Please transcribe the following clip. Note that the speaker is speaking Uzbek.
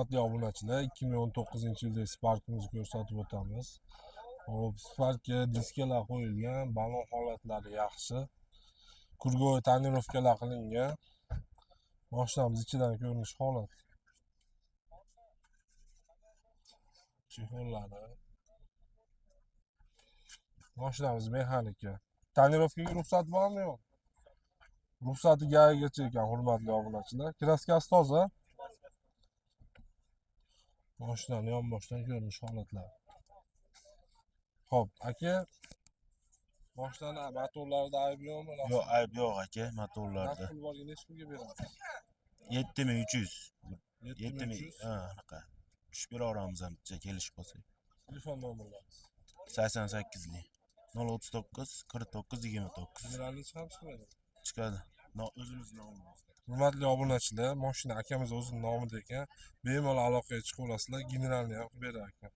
Hurmatli obunachilar, 2019-yildagi Sparkimizni ko'rsatib o'tamiz. Hop, Sparkka diskalar qo'yilgan, balon holatlari yaxshi. Круговой тонировка lar qilingan. Mashinamiz ichidan ko'rinish holat. Чехол lari. Mashinamiz mexanika. Тонировка ga ruxsat bormi, yo'q? Ruxsati ГАИ gacha ekan, hurmatli obunachilar. Краска si toza. Mashinani yonboshdan ko'rinish holatlari. Xo'p, aka, mashinani motorlarida ayb yo'qmi? Yo'q, ayb yo'q, aka, motorlarda. Naqd pul borga nechi pulga beramiz? 7300. 7000. 7300. Ha, anaqa. Tushib beraveramiz ham bitta kelishib qolsak. Telefon nomerlarimiz. 88lik. 039 49 29. Generalni chiqarib chiqmaydi. Chiqadi. No, o'zimiz nomimizda. Hurmatli obunachilar, mashina akamiz o'zini nomida ekan. Bemalol aloqaga chiqaverasizlar, generalni ham qilib berar ekan.